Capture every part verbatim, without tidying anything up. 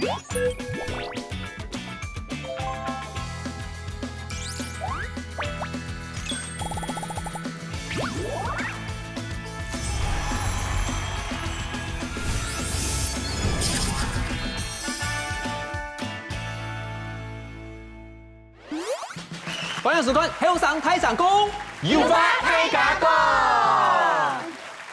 歡迎收看《後生大聲公》，有話大家講。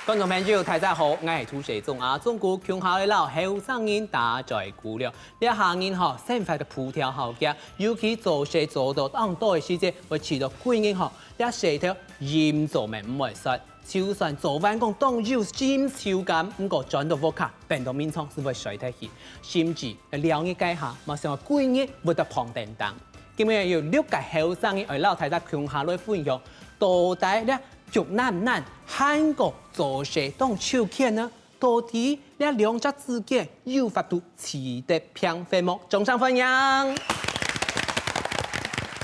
觀眾朋友，大家好，𠊎係主持人阿忠哥，共下來摎後生人打嘴鼓了。這下人吼，生活个步調好遽，尤其做事做到當多个時節，會試著歸日吼，這舌頭忍毋住乜毋會煞。就算昨暗講當有成就感，毋過轉到屋下，變到眠床就會睡忒去，甚至兩日該下，嘛想愛歸日會得嗙哚。 今日有六個後生人愛摎大家共下來分享，到底這竹男男還過做事當手欠呢？到底這兩隻之間有法度取得平衡無？掌聲歡迎！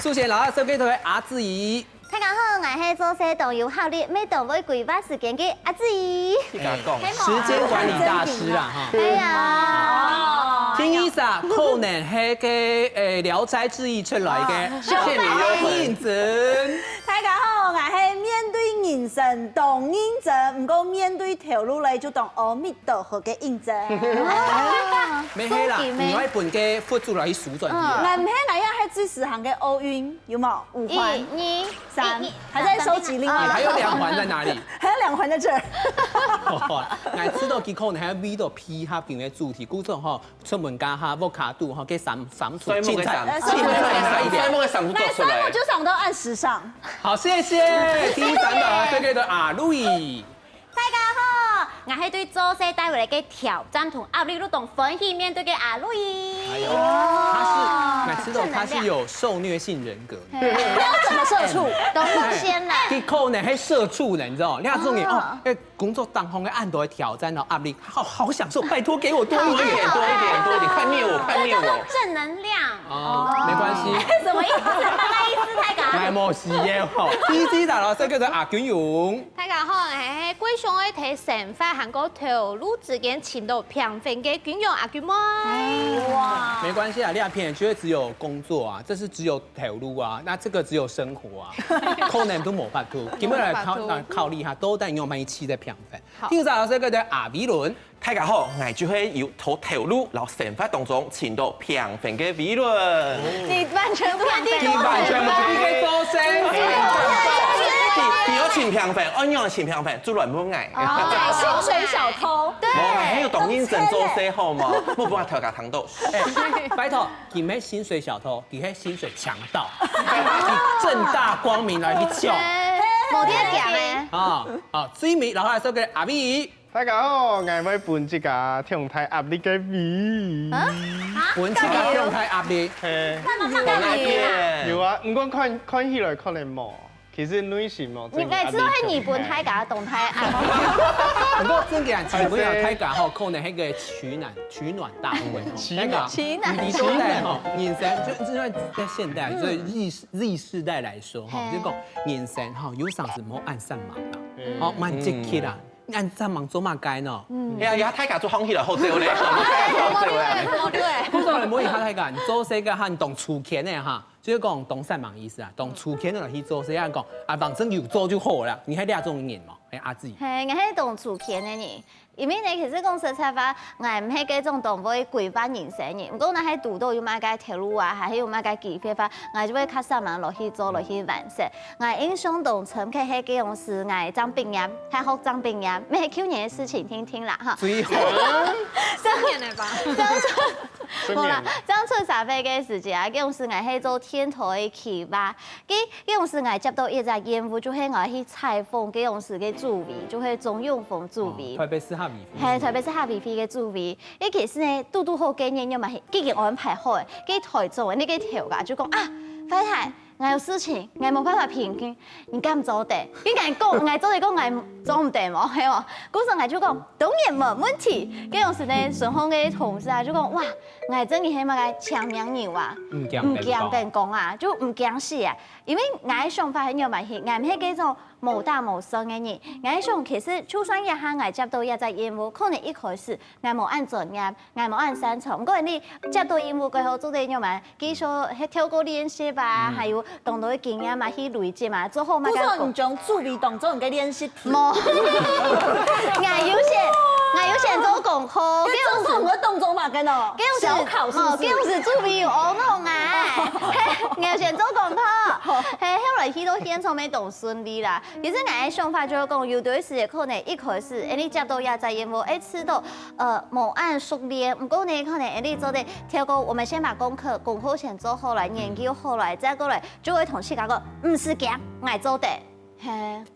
首先，摎大家紹介个係阿志怡。大家好，𠊎係做事當有效率，乜當會規劃時間个阿志怡。你敢講？時間管理大師啊，哈。哎呀， 聽一下，可能係个，誒，《聊齋志異》出來个，哦，仙女幽魂。認真。大家好，𠊎係面對人生當認真，毋過面對頭路咧就當阿彌陀佛个認真。無係啦，你愛分个佛祖來去收轉去啊。𠊎毋係，𠊎也係最時行个奧運，有無？五環、一、二、三，一、二、還在收集另外一個。你還有兩環在哪裡？還有兩環在這兒。𠊎知道佢可能還有味道配合今日个主題，故所吼， 出門該下，屋下肚吼，該衫，衫褲，睡目个衫，盡彩，盡彩一點。睡目个衫褲做出來。睡目就想到恁時尚。好，謝謝。第一站的，這個的阿路易。大家好，𠊎係對做事帶回來个挑戰同壓力都當歡喜面對个阿路易。哎呦，他是，𠊎知道他是有受虐性人格。不要這麼社畜，都是先來。佢可能還社畜呢，你知道？你看這種人哦，哎， 工作當中个恁多个挑戰和壓力，好好享受，拜託給我多一點。多一點，多一點，多一點，快滅我，快滅我。叫做正能量。哦，沒關係。什麼意思？什麼意思？大家？來，無事个吼。第一隻老師叫做阿君勇。大家好，𠊎係歸想愛在生活還過頭路之間尋到平衡个君勇阿君妹。哇！沒關係啊，你那片就會只有工作啊，這是只有頭路啊，那這個只有生活啊，可能都無法度。今日來考，來考慮一下，到底有沒有一起的平衡？ 好。第二隻老師叫做阿偉倫。大家好，𠊎就係有在頭路摎生活當中尋到平衡个偉倫。你完全無看地圖。你完全無看地圖。你，你愛尋平衡，愛仰般尋平衡，就來問𠊎。哦，薪水小偷。對。無，𠊎還有當認真做事好無？莫分大家聽到。哎，拜託，佢毋係薪水小偷，佢係薪水強盜，佢正大光明來去搶。無得講欸。啊，啊，最尾，然後來說個阿偉。 大家好，𠊎會分自家當大壓力个位。啊？分自家當大壓力。係。那麼大壓力啊？有啊，毋過看，看起來可能無，其實內心無。你，𠊎知道係你分大家當大壓力。毋過正經啊，基本上大家吼，可能係个取暖，取暖大會吼。取暖。大家，取暖。你說的吼，人生就，就算在現代，所以Z，Z世代來說吼，嘿。就講人生吼，有常時莫恁煞猛啊，吼，莫積極啦。 恁煞猛做麼个呢？嗯。哎呀，大家做行起來好做咧，好做咧。好做咧。不是，我問一下大家，你做這個哈，你當粗淺的哈，就是講當煞猛意思啊，當粗淺的來去做，這樣講啊，反正有做就好了。你係這種人無？哎，阿志。嘿，𠊎係當粗淺的人，因為呢，其實講實在話，𠊎毋係該種當會規劃人生的人。毋過，若係堵到有麼个頭路啊，還係有麼个機會話， 𠊎就會較煞猛落去做，落去完成。𠊎印象當深刻係該種時，𠊎正畢業，大學正畢業，乜係舊年个事情，定定啦哈。最好。正，正出，正出，無啦，正出社會个時節啊，該種時𠊎係做電台个企劃，該，該種時𠊎接到一隻任務，就係𠊎去採訪該種時个主委，就係鍾永豐主委。哦，台北市客委會。係，台北市客委會个主委。 一開始呢，堵堵好該日，又嘛係既經安排好个，該台長个該頭家就講啊，太太，𠊎有事情，𠊎無辦法評估，你敢做得？佢𠊎講，𠊎做得講，𠊎做毋得無，係無？故所𠊎就講，當然無問題。該種時呢，身項个同事啊，就講哇，𠊎真个係麼个青盲人啊，毋驚，毋驚分講啊，就毋驚死啊。因為𠊎个想法係仰般去，𠊎毋係該種無打無算个人。𠊎想，其實就算這下𠊎接到這隻任務，可能一開始𠊎無恁專業，𠊎無恁擅長，毋過你接到任務過後，做得仰般繼續係透過練習啊，還有當多个經驗嘛，去累積嘛，做好嘛。故所你將主委當做你个練習題。無，𠊎有先，𠊎有先做功課，該總統个動作嘛，跟哦，該有時小考是不是？哦，該有時主委有哦，我啊，係，𠊎有先做功課，係，後來去到現場乜當順利啦。其實𠊎个想法就係講，有兜時節可能一開始，哎，你接到這隻任務，哎，試到，呃，無恁熟練，毋過呢，可能哎，你做得跳過，我們先把功課，功課先做好來，研究好來，再過來，就會同自家講，毋使驚，𠊎做得。 嘿。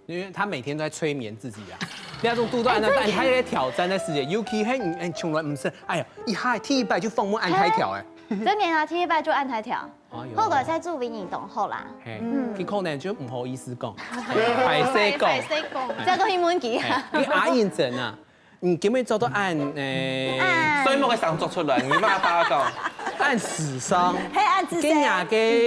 因為他每天都在催眠自己啊。那種度到那，但他在挑戰的世界，尤其嘿，你，你從來毋識，哎呀，一下第一擺就放慢按開條哎。真的啊，第一擺就按開條。哎喲。後來再注意你懂後啦。嘿，嗯。佢可能就毋好意思講，歹勢講。歹勢講。再講英文句。嘿，你阿英真啊，你今日做到按，誒，按睡目个聲做出來，你罵他講。按時上，嘿，按時上。今日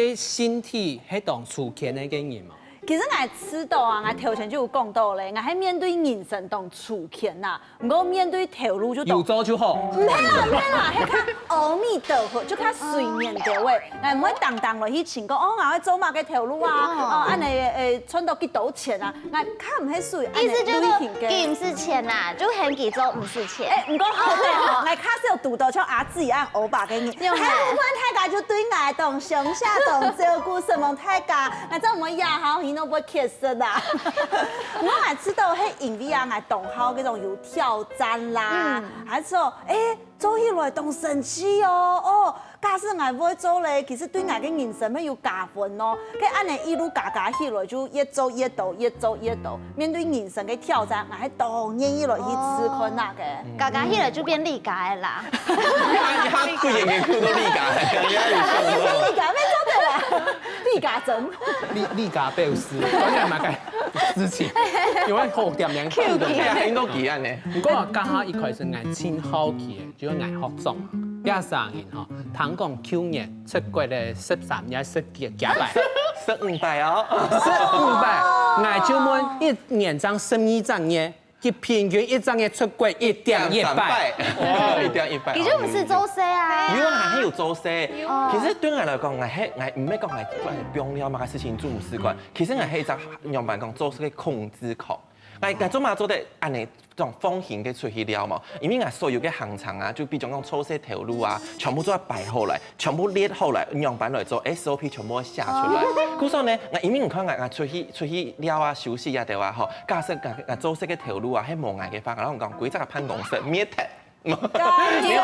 个身體，係當出現个个人嘛。 其實𠊎知道啊，𠊎頭前就有講到咧，𠊎係面對人生當出現吶，毋過面對頭路就當有做就好。毋係啦，毋係啦，係較阿彌陀佛，就較隨緣个喂。𠊎毋會當當來去尋講，哦，𠊎愛做麼个頭路啊？哦，恁呢，誒，賺到幾多錢啊？𠊎較毋係屬於恁呢類型个。意思就是說，佢毋使錢啦，就喊佢做毋使錢。誒，毋過好个吼，𠊎較少堵到像阿志一樣歐巴个人，有嗎？大部分大家就對𠊎當上下當照顧，什麼大家 𠊎真毋會呀，吼，你都毋會缺失啊。毋過𠊎知道，係因為啊，𠊎當好該種有挑戰啦，嗯。還係說，誒，做起來當神奇哦，哦，假使𠊎會做咧，其實對𠊎个人生會有加分哦。該恁呢一路加加起來，就越做越多，越做越多。面對人生个挑戰，𠊎係當願意來去試看那个。哦。加加起來就變你家个啦。你看，你看，佢眼睛看到你家个，你看有像無？你家，沒做對啦。 李嘉誠。李，李家表示，當然嘛个事情，因為好點名Q佢。哎呀，很多奇案呢。毋過啊，剛剛一開始𠊎真好奇个，就係𠊎學長，這三人吼，聽講舊年出國个十三日十幾幾擺，十五擺哦。十五擺，𠊎就問一年正十二隻月， 佢平均一隻月出國一點一擺。一點一擺。哦，一點一擺。佢就毋使做事啊。有啊，還有做事。有。其實對𠊎來講，𠊎係，𠊎毋係講𠊎，𠊎放尞麼个事情做毋使管。其實𠊎係一隻仰般講做事个控制狂。𠊎，𠊎做麼做得恁呢，這種放心个出去尞嘛？因為𠊎所有个行程啊，就比如講做事頭路啊，全部做得排好來。 全部列好來，仰般來做，S O P全部寫出來。故所呢，𠊎因為你看𠊎，𠊎出去，出去尞啊，休息啊，對吧？吼，假使𠊎，𠊎做事个頭路啊，係無𠊎个話，然後講規隻个辦公室滅忒。沒有，因為，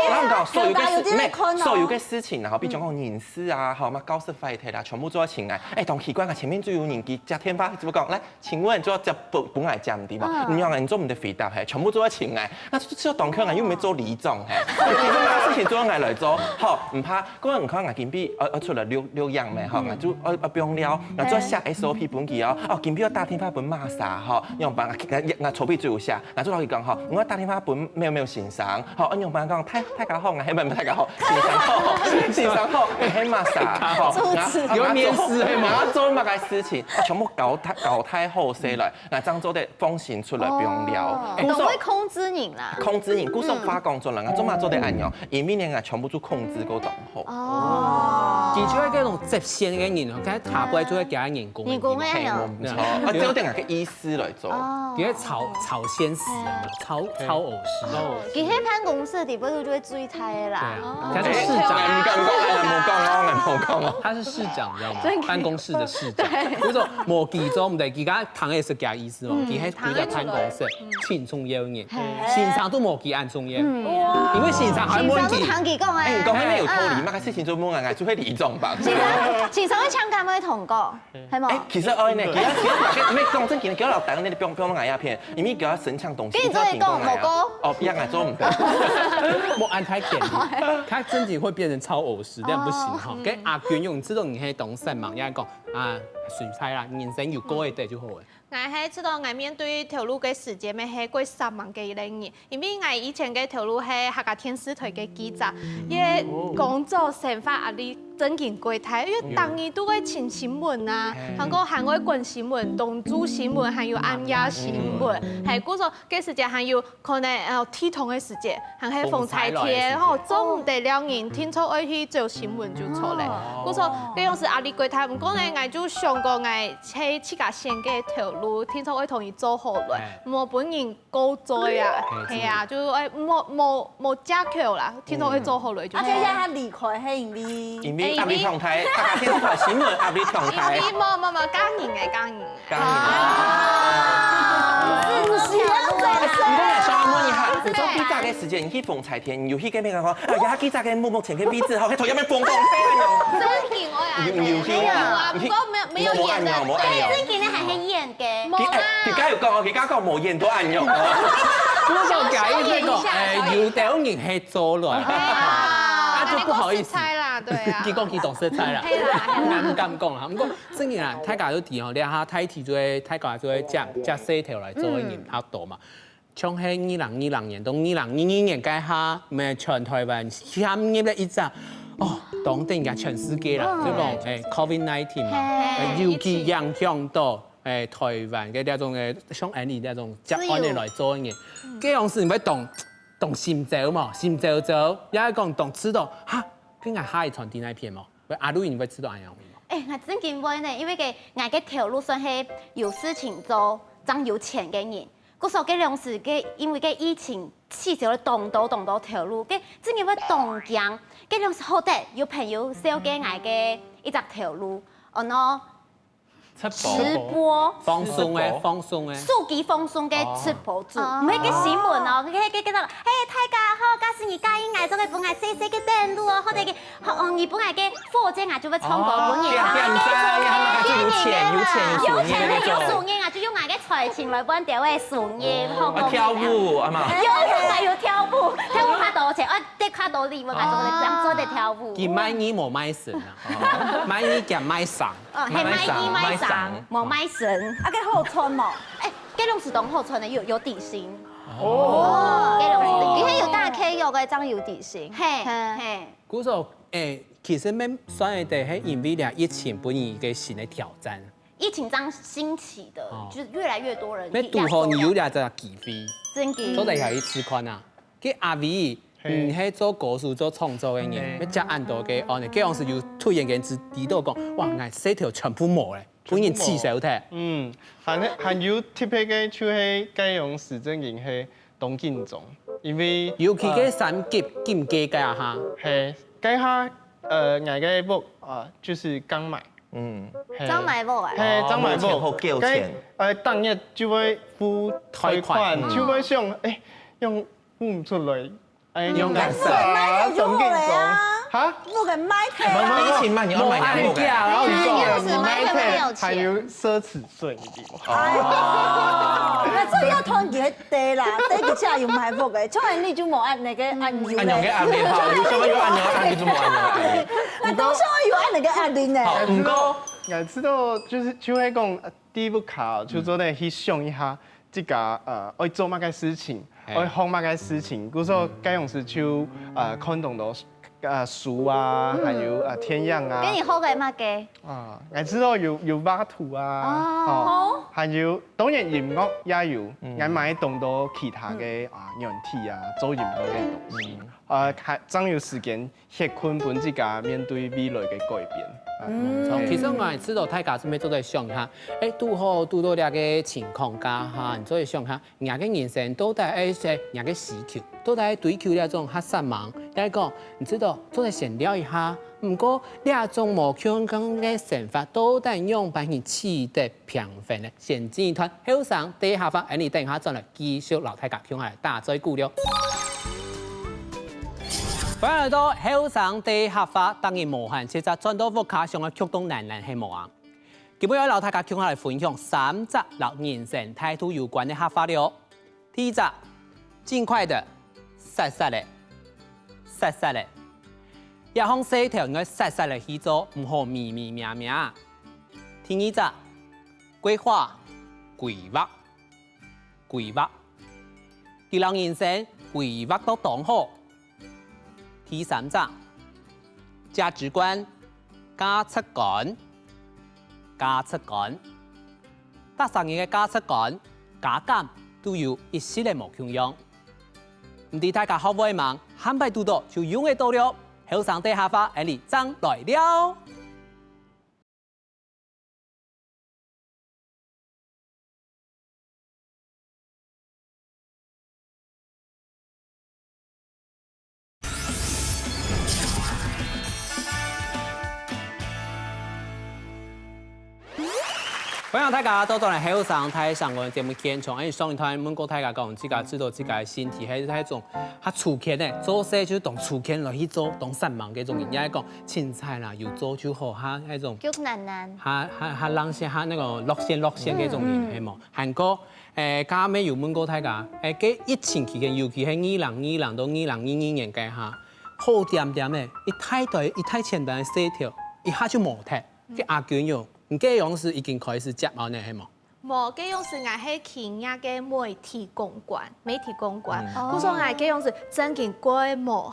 然後講所有个事，有啦，有這個可能。沒有，所有个事情，然後比如講人事啊，吼，麼教室壞忒啦，全部做得請來。哎，當奇怪啊，前面就有人佢接電話，怎麼講？來， 請問做接分，分𠊎接毋對無？嗯。你兩個人做毋得回答，嘿，全部做得請𠊎。那就，就當可能又沒做里長，嘿。其實麼事情做𠊎來做，好，毋怕。各位你看，𠊎今晡日，呃，呃，出來錄，錄影咩，吼，嗯。𠊎就，呃，呃，不用尞，𠊎就寫S O P分佢哦。哦，今晡日愛打電話分麼儕，吼，仰般，𠊎，𠊎，𠊎手筆就有寫，𠊎就同佢講，吼，𠊎愛打電話分某某先生，吼，呃，仰般講，大，大家好，𠊎係，大家好，先生好，先生好，𠊎係麼儕，吼，主持人。𠊎，𠊎做，有面試係嗎？𠊎做麼个事情，哦，全部搞大，搞大好勢來。 𠊎正做得放心出來，不用尞。哦，故所，都會控制人啦。控制人，故所話講出來，𠊎做麼做得恁樣？因為呢，𠊎全部都控制過當好。哦。佢就係該種直線个人哦，佢下背就會加人工个人工个人。係，無錯。啊，照定𠊎个意思來做。哦。佢係超，超現實个，超，超偶像。佢係辦公室底背就會最大个啦。對啊，他是市長。哎，你敢講？哎，莫講哦，莫講哦。他是市長，你知道嗎？辦公室的市長。比如說，無記錯，毋對，佢剛剛談的是假意思。 係無？嗯，佢係規隻辦公室，盡重要人，先生都無佢恁重要。嗯。因為先生還問佢。先生都聽佢講欸。哎，你講該有道理，麼个事情就問𠊎，𠊎就會里長吧。先生，先生會請假，會同講，係無？哎，其實愛呢，其實，其實大家，你講正經，佢老打那個不用，不用拿鴉片，因為佢要申請東西，跟你做一講，你要請過來啊。無過。哦，一樣啊，做毋到。莫安太甜，他真的會變成超偶像，這樣不行哈。哦。跟阿娟用這種你可以懂什麼？人家講， 啊，水彩啦，人生有過一點就好了。𠊎係知道𠊎面對頭路个時節，乜係過煞猛个一個人，因為𠊎以前个頭路係客家電視台个記者，也工作生活壓力真經過大，因為逐日都會聽新聞啊，還過還會看新聞，當晝新聞，還有暗夜新聞，還故所个時節還有可能呃地動个時節，還係風颱天吼，做毋得了人，聽說愛去找新聞就著咧。故所个樣式壓力過大，毋過呢，𠊎就想過𠊎 在自家選个頭路，定著愛同佢做好來，莫分人過嘴啊，係啊，就愛莫莫莫藉口啦，定著愛做好來就。啊，這下他離開係因為，因為壓力當大，大家聽著新聞壓力當大。因為莫莫莫，家人个家人个。家人个。啊，毋係啊，毋過𠊎想問一下，你做記者个時間，你去風颱天，你有去該片看看，哎呀，記者个目目前个位置，好，該頭下面風風飛啊。真的，我呀，有有有啊，不過沒有沒有演的，無無按呢，無按呢。對，真的還係演个。佢哎，佢剛有講哦，佢剛講無演都按呢哦。不過小假意這個，哎，有的人係做了，啊就不好意思。猜啦，對啊。佢講佢當時猜啦，係啦，係啦。毋敢講啦。不過真的啦，大家都知哦，這下大體就會，大家就會接接勢頭來做个人較多嘛。 像係二零二零年到二零二二年該下，乜全台灣陷入了一隻，哦，當等下全世界啦，就講誒COVID nineteen嘛，尤其影響到誒台灣个這種誒，像恁樣這種接案个來做个人，該樣時你會當當心焦嘛，心焦焦，也係講當知道哈，該𠊎下一站在哪片嘛，阿路你會知道恁樣無？誒，𠊎真經會呢，因為个𠊎个頭路算係有事情做，正有錢个人。 故所該量時个，因為个疫情取消了當多當多頭路，个真个會當驚。該量時好得有朋友紹介𠊎个一隻頭路，哦喏，直播，放送个，放送个，手機放送个直播主，毋係个新聞哦，个个个个，嘿，大家好，假使你介意𠊎做个分𠊎細細个等路哦，或者个 好，哦，你分𠊎个火箭，𠊎就會唱歌分你。點點讚，你還有錢，有錢有收入，有錢有收入，𠊎就用𠊎个才情來換條个收入，好無？跳舞啊嘛。有，𠊎有跳舞，跳舞較多錢，哦，得較多禮物，𠊎做得這樣做得跳舞。佢賣藝無賣身啊，賣藝兼賣身。哦，係賣藝賣身，無賣身。啊，該好賺無？誒，該量時當好賺个，有有底薪。哦，該量時，你還有打卡有个，這樣有底薪。係係。 故所，誒，其實乜算得係因為這疫情分你一個新个挑戰。疫情正興起的，就是越來越多人乜堵好你有這隻機會，真个。做得下去試看啊。該阿偉，你係做歌手、做創作个人，乜接恁多个，哦，你該樣時有突然間知知道講，哇，𠊎這條全部無咧。 分人取消忒。嗯，還還有特別个就係該樣時正經係當緊張，因為尤其个三級警戒該下。係，該下呃，𠊎个屋啊，就是剛買。嗯，係，剛買屋啊。係，剛買屋，好繳錢。該呃，當日就會付貸款，就會想，誒，用付毋出來。 哎，用感受，當緊張。哈？不敢買忒啊。疫情嘛，你要買洋服的。無愛假，然後你講，你買忒，還有奢侈稅，你知嗎？哦，那這要團結的啦，這个家有買屋的，像你就無按那个按鈕嘞。按鈕个按鈕哈，有什麼有按鈕，按鈕就無按鈕。那都像有按那个按鈕呢。好，毋過，𠊎知道，就是就會講，呃，第一步卡，就做得去想一下， 自家呃愛做麼个事情，愛學麼个事情，故所該樣時就呃看當多呃書啊，還有呃電影啊。該你學个麼个？啊，𠊎知道有有畫圖啊，哦，還有當然音樂也有，𠊎買當多其他个啊軟體啊，做音樂个東西，呃，還正有時間 歇睏分自家面對未來个改變。嗯，無錯。其實𠊎知道大家做得做得想下，誒，堵好堵到這个情況下，哈，你做得想下，你个人生到底係你个需求，到底追求這種較煞猛，也係講，你知道做得閒尞一下，毋過這種無健康个生活，到底仰般去取得平衡呢？先進一段後生第一下話，𠊎等等下轉來繼續摎大家共下來打嘴鼓了。 歡迎來到後生第一客話，逐日無閒，直接轉到屋下想愛畜動懶懶係無啊？今晡日愛摎大家共下來分享三隻摎人生態度有關个客話了。第一隻，盡快的，煞煞仔，煞煞仔。這項事頭你愛煞煞仔去做，毋好咪咪咩咩。第二隻， 規劃，規劃，規劃。佢摎人生規劃到當好。第三隻，價值觀，價值觀，價值觀。逐儕人个價值觀、價值觀都有一息仔無共樣。毋知大家學會吂？下擺堵著就用得著了。後生底下話，𠊎俚正來尞。 歡迎大家倒轉來後生大聲公个節目現場。欸，上一段問過大家講，自家知道自家个身體係該種較粗淺个，做事就當粗淺來去做，當散漫个種人，也係講凊彩啦，有做就好，較該種較懶懶。較、較、較懶散，較該个樂線樂線个種人，嗯，嗯。係無？還過，欸，頭先有問過大家，欸，該疫情期間，尤其係二零二零到二零二二年該下，好恬恬个，一大堆、一大千單个事頭，一下就無忒。 該阿君喲，你該央時已經開始接案了，係無？無，該央時𠊎係企業个媒體公關，媒體公關。嗯。故所𠊎該央時正經過無閒，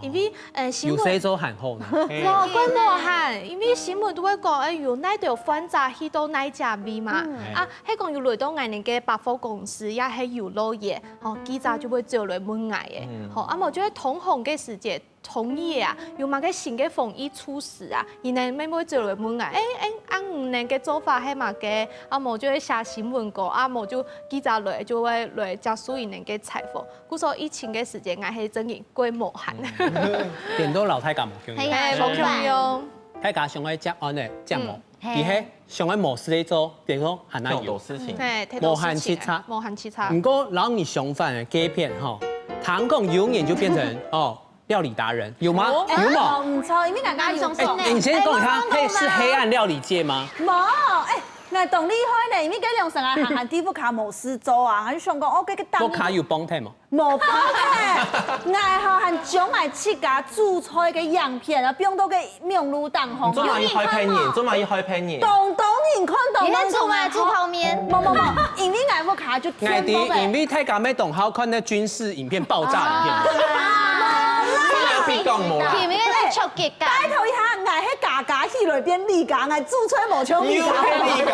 因為，呃，新聞有事做還好呢。無，過無閒，因為新聞都會講，欸，有哪兜患者去到哪隻位嘛。嗯。啊，係講有來到𠊎等个百貨公司，也係有落雨，吼，記者就會走來問𠊎个，嗯。吼，啊無就係通風个時節， 同意啊，有麼个新个防疫措施啊，佢等乜會走來問𠊎，欸，欸，啊你等个做法係麼个？啊無就會寫新聞稿，啊無就記者來就會來接受佢等个採訪。故所疫情个時節，𠊎係正經過無閒。嗯。顛倒摎大家無共樣。係啊，係，無共樣。大家想愛接案个，接無？嗯。 佢係想愛無事做，比如講還愛有。有事情。係，無閒直掣。無閒直掣。毋過摎你相反个，該片吼，聽講有人就變成，哦，料理達人，有嗎？哦。有無？哦，毋錯，因為𠊎𠊎有。欸，你先講一下，黑，是黑暗料理界嗎？無，欸，𠊎當厲害呢，因為該兩三日還，還在屋下無事做啊，還想講，哦，該个檔。屋下有幫襯無？ 無辦法，𠊎吼還將𠊎自家煮菜个影片啊，放到个網路頂項。你做麼个愛害別人？做麼个愛害別人？當多人看，當多人講啊。你係煮麼个？煮泡麵？無無無，因為𠊎屋下就天幕个。𠊎知，因為大家乜當好看該軍事影片、爆炸影片。啊。無啦。你愛比講無啦。前面个衝擊感。拜託一下，𠊎係嘉嘉起來變李嘉，𠊎煮菜無像李嘉。你又變李嘉。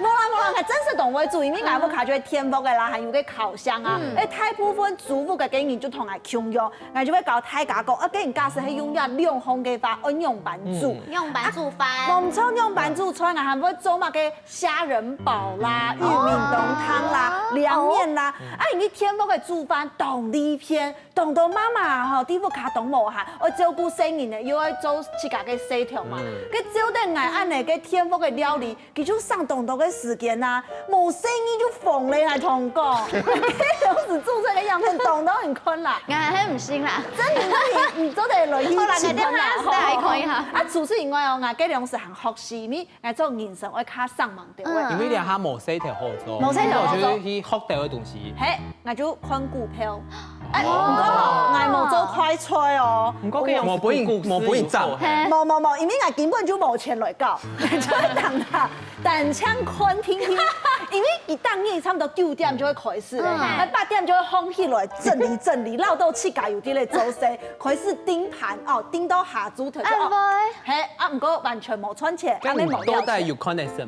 無啦無啦，𠊎真實當會煮，因為𠊎屋下就係天幕个啦，還有个 烤箱啊，嗯。欸，大部分租屋个个人就同𠊎共樣，𠊎就會教大家講，啊，該你假使係用這兩項个話，愛仰般煮。嗯。仰般煮飯。啊，無錯，仰般煮菜，𠊎還會做麼个蝦仁堡啦、嗯。玉米濃湯啦、哦。涼麵啦。哦。啊，因為天屋个煮飯當利便，當多媽媽吼，在屋下當無閒，愛照顧細人呢，又愛做自家个事頭嘛。嗯。該照等𠊎恁呢，該天屋个料理 佢就省當多个時間啊，無細義就瘋了，𠊎同你講。該央時煮菜个影片當多人看啦。𠊎還毋信啦。真的，你，你做得來去試看啦，好啦，𠊎等下試看一下。吼。啊，除此以外哦，𠊎該央時還學習，因為𠊎做人生愛較上網點位。嗯。因為這下無事頭好做，無事頭好做。你就去學到个東西。嘿， 𠊎就看股票。欸，哦。毋過吼，𠊎無做快衰哦。毋過該央時無分你，股市無分你賺。有做嘿。無無無，因為𠊎根本就無錢來搞，就會等佢，單淨看定定。因為佢當日差不多九點就會開始了，嗯。啊八點就會放起來整理整理，恅到自家有在該做事，開始盯盤哦，盯到下晝頭就哦。啊，會。嘿，啊，毋過完全無賺錢，該你啊，無了解。到底有看到麼个？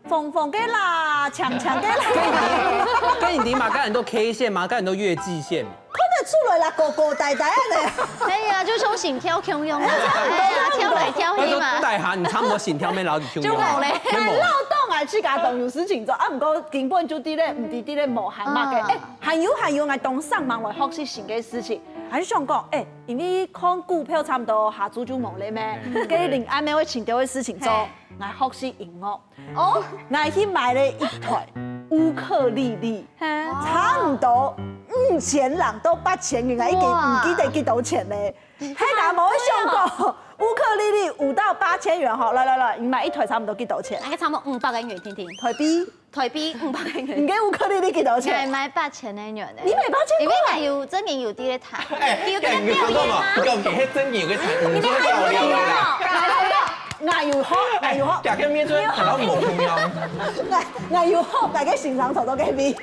紅紅个啦，青青个啦。該你知嘛，該恁多K線嘛，該恁多月季線嘛。看得出來啦，高高低低个呢。哎呀，就像心跳共樣啊，哎呀，跳來跳去嘛。該就大下，你差不多心跳乜摎佢共樣。就無咧。乜無。哎，老董啊，自家當有事情做，啊，毋過根本就在該，毋知在該無閒嘛个。嗯。哎，還有還有，𠊎當上網來學習新个事情，還想講，哎，因為看股票差不多下晝就無咧咩，嗯。該另外乜會尋到个事情做，嘿。𠊎學習音樂。 哦。𠊎去買了一台烏克麗麗，嘿。差不多五千零到八千銀，𠊎已經毋記得幾多錢咧。哇。大家無想過，烏克麗麗五到八千元吼，來來來，你買一台差不多幾多錢？大概差不多五百个銀，聽聽。台幣。台幣五百个銀。你个烏克麗麗幾多錢？𠊎買八千个銀咧。你買八千塊？因為𠊎有正經有在該彈，哎，有在該表演啊。哎，你講什麼？你講你還正經有在彈，你這個教練啊。，𠊎有學，𠊎有學，第一面做，然後無朋友。𠊎𠊎有學，𠊎个先生坐到隔壁。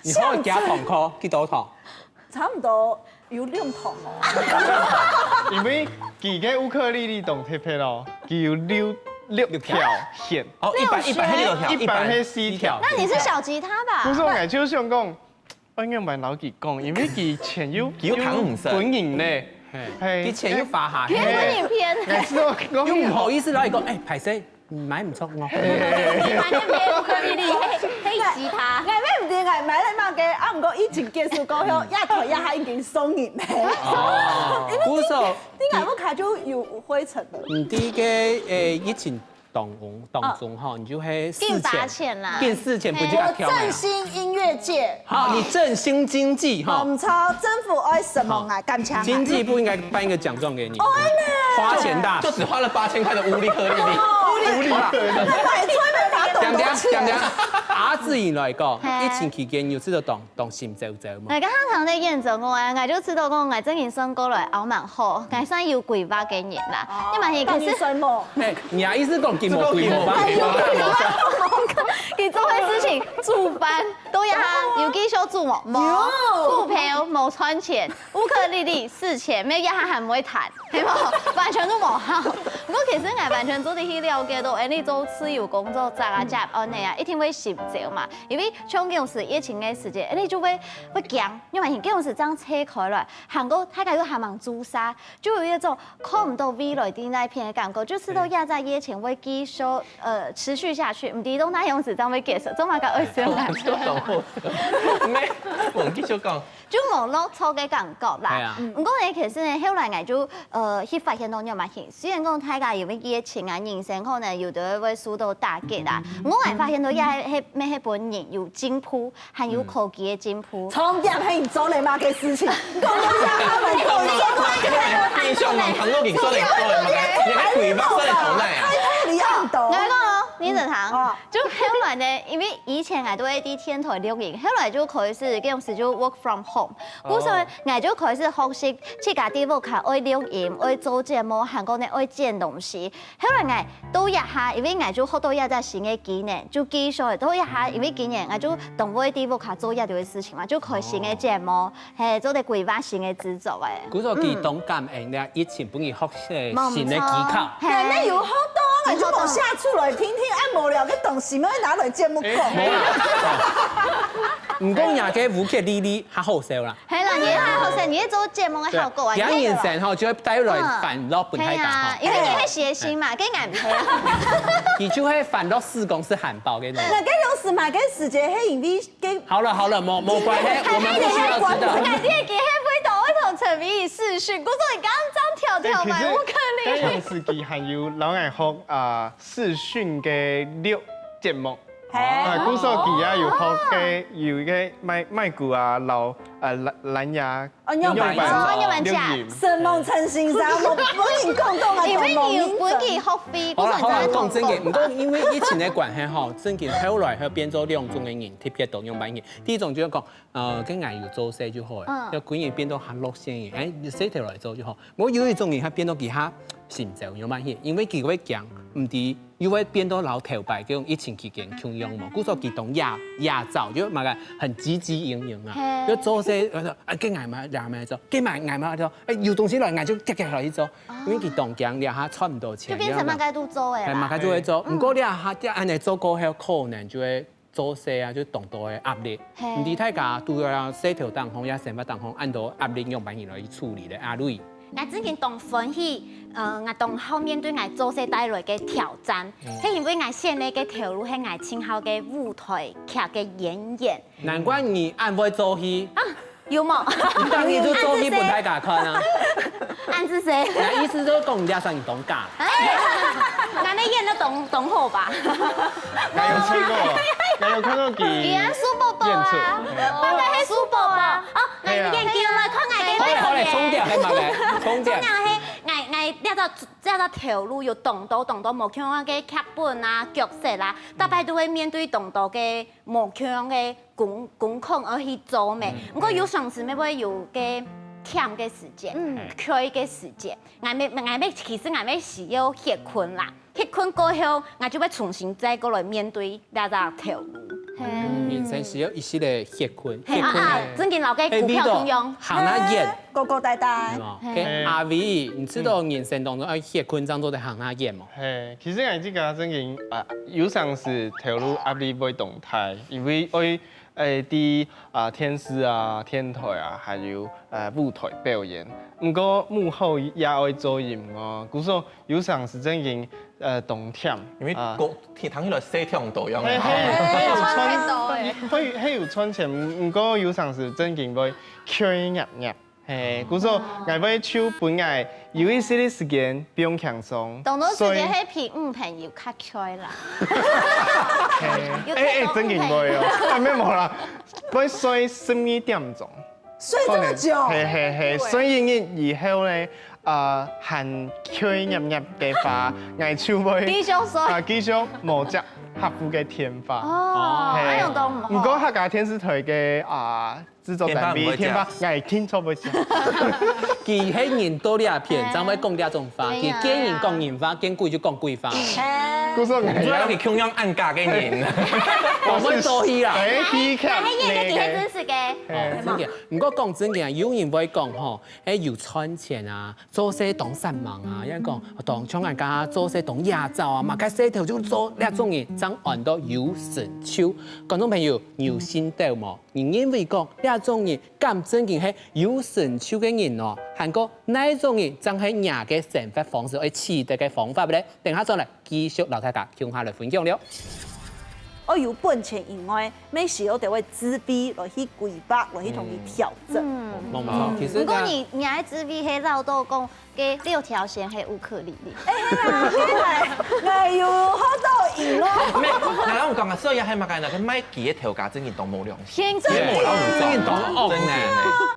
你好，加堂課幾多堂？差不多有六堂哦。因為佢个烏克麗麗當特別哦，佢有六六條弦，哦，一般一般係六條，一般係四條。那你是小吉他吧？故所𠊎就想講，我應該蠻老佢講，因為佢錢又佢又扛毋成本人呢，佢錢又花下去。有影片。𠊎知道又毋好意思來講，哎，歹勢，買毋著哦。你買那邊烏克麗麗，黑黑吉他。𠊎也毋知𠊎買了麼个，啊，毋過疫情結束過後，也台也還已經送人了。哦，故所你買屋卡就有灰塵了。你第一个誒疫情當中當中吼，你就係近八千啦。近四千不就要跳了振。興音樂界，好，你振興經濟哈，我們超政府愛什麼啊？感謝。經濟部應該頒一個獎狀給你，哦，花錢大就。只花了八千塊的烏力克麗麗。無理，買吹沒法懂點點多錢。點點，阿志穎來講，嘿疫情期間有試著當當心焦焦嗎？大家常常在驗證我，我就知道講，我真經算過來，熬蠻好，還算有規劃个人啦。你嘛也可是幫你算無？哎，你啊意思講佢無規模吧？佢做个事情，煮飯都要他有繼續煮無？無，股票無賺錢，烏克麗麗四千，沒有要他還毋會彈，係無？完全都無效。毋過其實𠊎完全做得去了解到，哎，你做自由工作者啊，這樣安尼啊，一定會心焦嘛。因為像這種時疫情个時間，哎，你就會會驚，因為你這種時正切開來，還過大家又還蠻注射，就有一種看毋到未來的那一片的感覺，就知道這隻疫情會繼續呃持續下去，毋知到哪樣時正會結束，做麼个愛笑啊？就懂，沒，我繼續講。就無落錯个感覺啦。係啊。毋過呢，其實呢，後來𠊎就呃去發現到仰般形，雖然講大家因為疫情啊，人生可能有的會受到打擊啦，毋過𠊎發現到也係係係本人有進步，還有科技个進步。重點係你做了麼个事情？講到他們做了麼个？你想問朋友你說的，你還鬼吧，說的頭那啊？你很懂我。跟你講哦，你等下哦，就後來呢，因為以前𠊎都會在電台錄音，後來就開始，這種時就work from home，故所𠊎就開始學習自家在屋下愛錄音，愛做節目，還過呢愛剪東西。後來𠊎到這下，因為𠊎就學到這隻新个技能，就繼續到這下，因為今年𠊎就當會在屋下做這兜个事情嘛，就開新个節目，係做得規劃新个製作誒。故所佢當感恩咧，疫情分佢學習新个技巧。係人家有好多，你就無下出來聽聽，按無聊个東西，沒拿來節目講。毋過人家个烏克麗麗較好笑啦。係啦，你還好笑，你做節目个效果啊，人生吼就會帶來歡樂分大家係啊，哈。因為你係諧星嘛，跟𠊎毋係啊。佢就會歡樂四公司含包个呢。那个有時買个時間，係因為个好了好了，無無關係，我們不需要知道。你个機會到愛同陳明宇視訊，故所你剛剛這樣跳跳嘛，烏克麗麗。但有時佢還有老愛學啊視訊个錄節目。嘿，啊，故所佢也有學个有一个麥麥克啊，老呃藍藍牙哦，用白哦，用白錄講。音。沈夢辰先生，我我跟你講到啊，因為你有本地學費，好了好了，不是你在講真个，講毋過因為疫情个關係吼，真个後來會變做兩種个人，特別多樣般人。第一種就係講，呃，跟𠊎有做事就好了，嗯要個人變到較樂線个，哎，細頭來做就好。我有一種人，佢變到其他心焦樣般去，因為佢會驚，毋知又會變到老頭擺，這種疫情期間共樣嘛，故所佢當野野早，就麼个很汲汲營營啊，嘿就做事，呃，哎，跟𠊎嘛，也嘛做，跟𠊎𠊎嘛做，哎，有東西來，𠊎就遽遽來去做，因為佢當驚，這下賺毋到錢，就變成麼个都做誒哎，啦。麼个就會做。毋過你下這恁樣做過後，可能就會做事啊，就當多个壓力。嘿毋知大家都要細頭當中，也生活當中，恁多壓力樣般人來去處理咧？阿瑞，𠊎真經當歡喜，呃，𠊎當好面對𠊎做事帶來个挑戰，係因為𠊎選个个頭路係𠊎盡好个舞台劇个演員。難怪你恁會做戲，有無？你當然就做戲分大家看啊。恁仔細。那意思就是講，你這算你當假。𠊎个演得當當好吧？還有看過，還有看過佢你啊，蘇伯伯啊，演出我个係蘇伯伯啊。哦，𠊎有研究來看𠊎个好嘞好嘞，重點係麼个？重點重點。係，𠊎𠊎這隻這隻頭路有當多當多無共樣个劇本啊、角色啦，逐擺都會面對當多个無共樣个工工課愛去做咩。毋過有常時乜會有个忝个時節，嗯。𤸁个時節，𠊎乜𠊎乜其實𠊎乜需要歇睏啦。歇睏過後，𠊎就會重新再過來面對這隻頭路。人生需要一息个歇睏，係啊，啊，正經摎个股票共樣，行較遠，高高低低。係無？阿偉，你知道人生當中愛歇睏正做得行較遠無？係，其實𠊎自家正經啊，有成時頭路壓力會當大，因為愛 誒，在啊電視啊、電台啊，還有誒舞台表演。毋過幕後也愛做音樂，故所有成時正經誒當忝。因為啊歌聽聽起來細聽到樣个吼。嘿嘿，還有賺，還還有賺錢，毋毋過有成時正經會𤸁業業。嘿，故所𠊎會就分𠊎有一息个時間放輕鬆。當多時間係陪女朋友較開啦。嘿，誒誒，正經會哦，啊，沒有啦，會睡十二點鐘。睡這麼久？嘿嘿嘿，睡一日以後呢，呃，還𤸁業業个話，𠊎就會繼續睡。啊，繼續無接客戶个電話。哦，嘿哎喲，都毋好。毋過客家電視台个啊製作單位電話，電話毋會接𠊎聽著會接。佢係人到這片，正會講這種話，哎呀佢見人講人話，見鬼就講鬼話。故所𠊎也你做到佢共樣恁假个人，我會做戲啦。哎，戲劇還係演个那個。真實个。嘿真个，毋過講真个，有人會講吼，誒有賺錢啊，做事當煞猛啊，也講當像人家做事當野走啊，嘛該事頭就做這種人，正安到有成就。觀眾朋友，你有信到無？你認為講這種人敢正經係有成就个人哦？還過哪種人正係若个生活方式愛取得个方法咧？等下轉來繼續摎大家共下來分享了。哦，有本錢以外，乜需要得會智慧來去規劃，來去同佢調整。無無錯，其實不過你你還知你係老豆講，个六條弦係烏克麗麗。哎呀，哎，有好多贏哦。咩？那我講啊，所以還嘛該那個賣雞个頭家真的當無良心，真的也無老母真的當惡呢。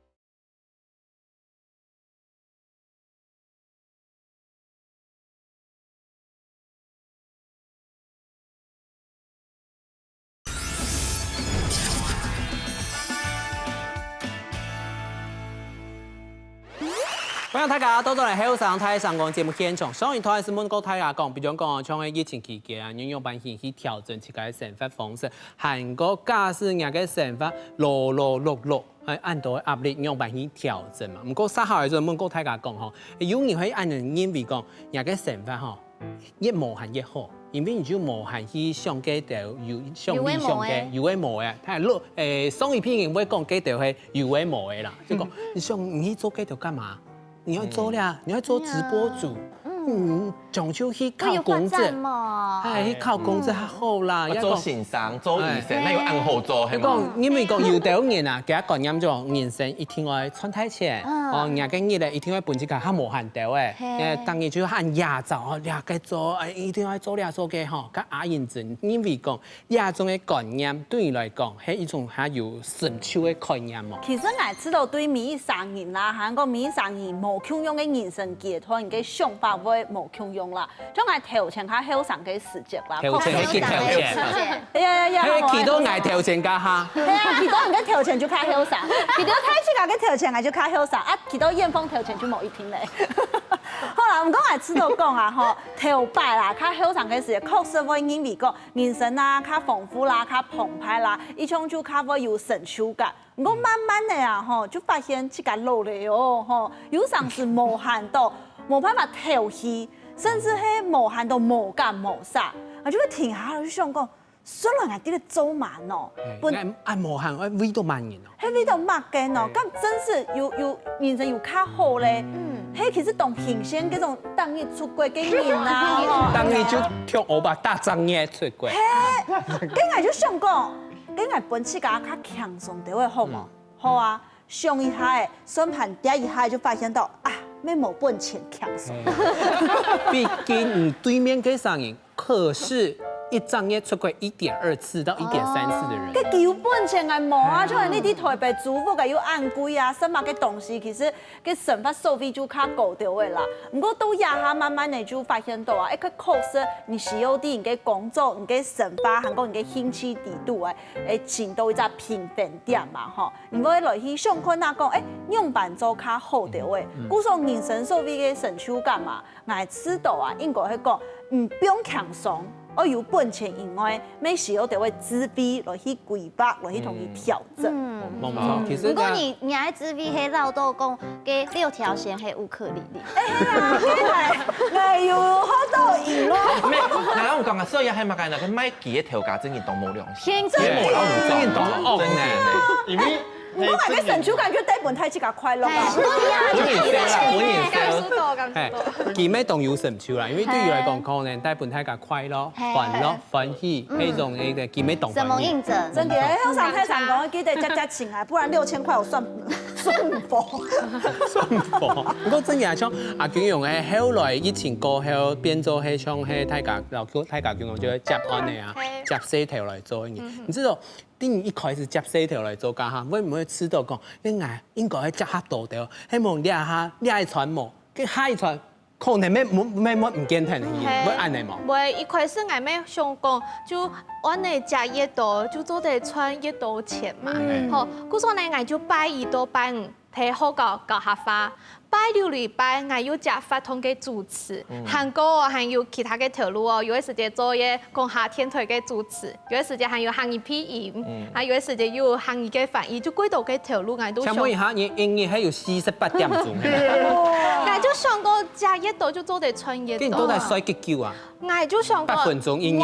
歡迎大家倒轉來後生大聲公節目現場。上一段係問過大家講，比如講像係疫情期間啊，你仰般去去調整自家个生活方式，還過假使若个生活勞勞碌碌， 還恁多个壓力，仰般去調整嘛？毋過煞下來就問過大家講吼，有人會恁樣認為講，若个生活吼，越無閒越好，因為你就無閒去想該兜有想你想个，有个無个，他落誒，上一批人會講該兜係有个無个啦，就講你想你去做該兜幹嘛？你要做了，你要做直播主，嗯，總就去考公證。嘛。哎，去考公證較好啦，要做先生、做醫生，那有恁好做，係嘛？講，因為講有兜人啊，佢个觀念就人生一定愛賺大錢，哦，人个日咧一定愛分自家較無閒兜誒，係誒，當然就喊壓榨哦，這个做，誒，一定愛做這做个吼，較阿認真，因為講這種个觀念對你來講，係一種較有成就个概念哦。其實𠊎知道對每一生人啦，還過每一生人無共樣个人生階段，佢个想法會無共樣啦。 像𠊎頭前較後生个時節啦，頭前係幾頭前？哎呀呀呀，係企到𠊎頭前該下。係啊，企到你个頭前就較後生，企到大自家个頭前，𠊎就較後生啊，企到艷峰頭前就無一定咧。好啦，毋過𠊎知道講啊，吼，頭擺啦，較後生个時節，確實會認為講人生啊，較豐富啦，較澎湃啦，一種就較會有成就感。毋過慢慢个啊，吼，就發現自家老了哦，吼，有成時無閒到，無辦法透氣，甚至係無閒到無感無啥，啊，就會停下來就想講， 雖然𠊎在這做麼个哦，本哎，啊，無閒，哎，為到麼人哦？係為到麼个哦？敢真實有有人生有較好咧？嗯，係其實當欣羨該種逐日出國个人啊，逐日就跳歐巴大正月出國。該𠊎就想講，該𠊎分自家較輕鬆兜仔好無？好啊，想一下誒，算盤跌一下就發現到啊，乜無本錢輕鬆。畢竟你對面个聲音，可是一隻月出國一點二次到一點三次的人。該基本上个無啊，就係你佇台北租屋个又恁貴啊，食麼个東西，其實个生活所費就較高兜个啦。毋過到這下慢慢个就發現到啊，欸，確實你需要佇你个工作、你个生活，還過你个興趣底肚欸，欸，尋到一隻平衡點嘛，吼。你會來去想看啊講，欸，仰般做較好兜欸。故所人生所謂个成就感嘛， 𠊎知道啊，應該係講，毋放輕鬆，愛有本錢以外，乜需要得會智慧來去規劃，來去同佢調整。嗯，無錯，其實不過你你還智慧係老豆講，該六條弦係烏克麗麗。哎有好多贏哦。沒，那我講啊，所以還嘛講那個賣雞的頭家真的當無良心，天真無良心，真的當惡呢真的。因為毋過𠊎个成就感就帶分大自家快樂啊。本人笑啦，本人笑。感受到，感受哎到。，佢乜當有成就啦，因為對佢來講，可能帶分大家快樂、嘿歡樂、歡喜，係一種个佢乜當歡喜。什麼印證？真的，好像太常講，記得加加錢啊，不然六千塊我算算不。不過真正像阿君榮个，後來疫情過後，變做係像係大家老大家君榮就會接案个啊，接事頭來做个。你知道，當你一開始接事頭來做該下，會毋會試著講，應該應該愛接較多兜，希望這下這一串無，跟下一串可能會無會無毋見忒去，會恁呢無？會，一開始𠊎乜想講，就恁呢接越多，就做得賺越多錢嘛。吼，故所呢，𠊎就拜一到拜五，在學校教客話。拜六禮拜，𠊎又接活動个主持，還過還有其他个頭路哦，有个時節做一个講客電台个主持，有个時節還有客語配音，啊，有个時節又有客語个翻譯，就幾多个頭路，𠊎都想。請問一下，你一日還有四十八點鐘，𠊎就想講，接越多就做得賺越多。你到底睡幾久啊？ 𠊎就想講，八分鐘一日。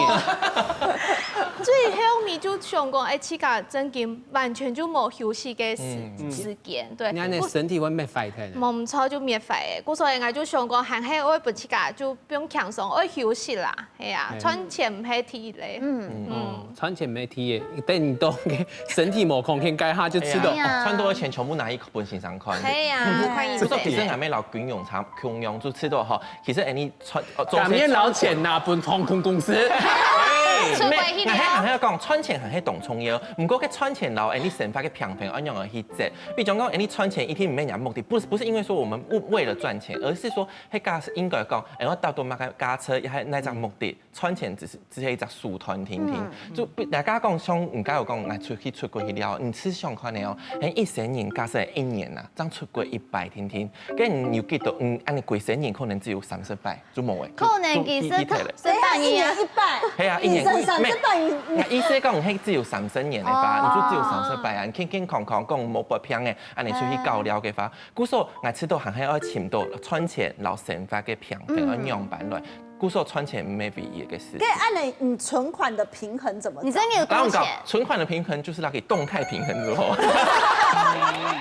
最後尾就想講，哎，自家正經完全就無休息个時時間，對。你恁呢身體會滅壞忒呢。無毋著就滅壞个，故所以𠊎就想講，還係愛分自家就放輕鬆，愛休息啦，係啊，賺錢毋係第一个。嗯，哦，賺錢毋係第一个，等你到身體無空間該下就知道。哎呀賺到个錢全部拿去分先生看。係啊，不過其實還沒老公用差共樣，就知道吼，其實哎你賺，呃，做假面老錢呐，分航空公司。出國去了還還還要講賺錢還係當重要，毋過个賺錢摎哎你生活个平衡愛仰般去接。比如講，哎你賺錢一定毋係人目的，不是不是因為說我們為為了賺錢，而是說，該假設應該講，哎我達到麼个價值，也係哪隻目的，賺錢只是只係一隻手段，定定。就比大家講，像人家有講，哎出去出國去了，你試想看呢哦，哎一生人假設一年啊，正出國一擺，定定，該你有幾多，嗯，恁呢歸生人可能只有三十擺。 就無誒。可能其實就就就十八年啊，一百，係啊，一年一生三十八，那意思講，係只有三十年个話，哦你就只有三十擺啊，你健健康康講無發病个，恁呢出去搞了个話，故所𠊎知道還係愛尋到賺錢摎生活个平衡，愛仰般來。故所賺錢毋係唯一个事該。恁呢，你存款的平衡怎麼找？你真的有當然講多錢？存款的平衡就是那個動態平衡之後，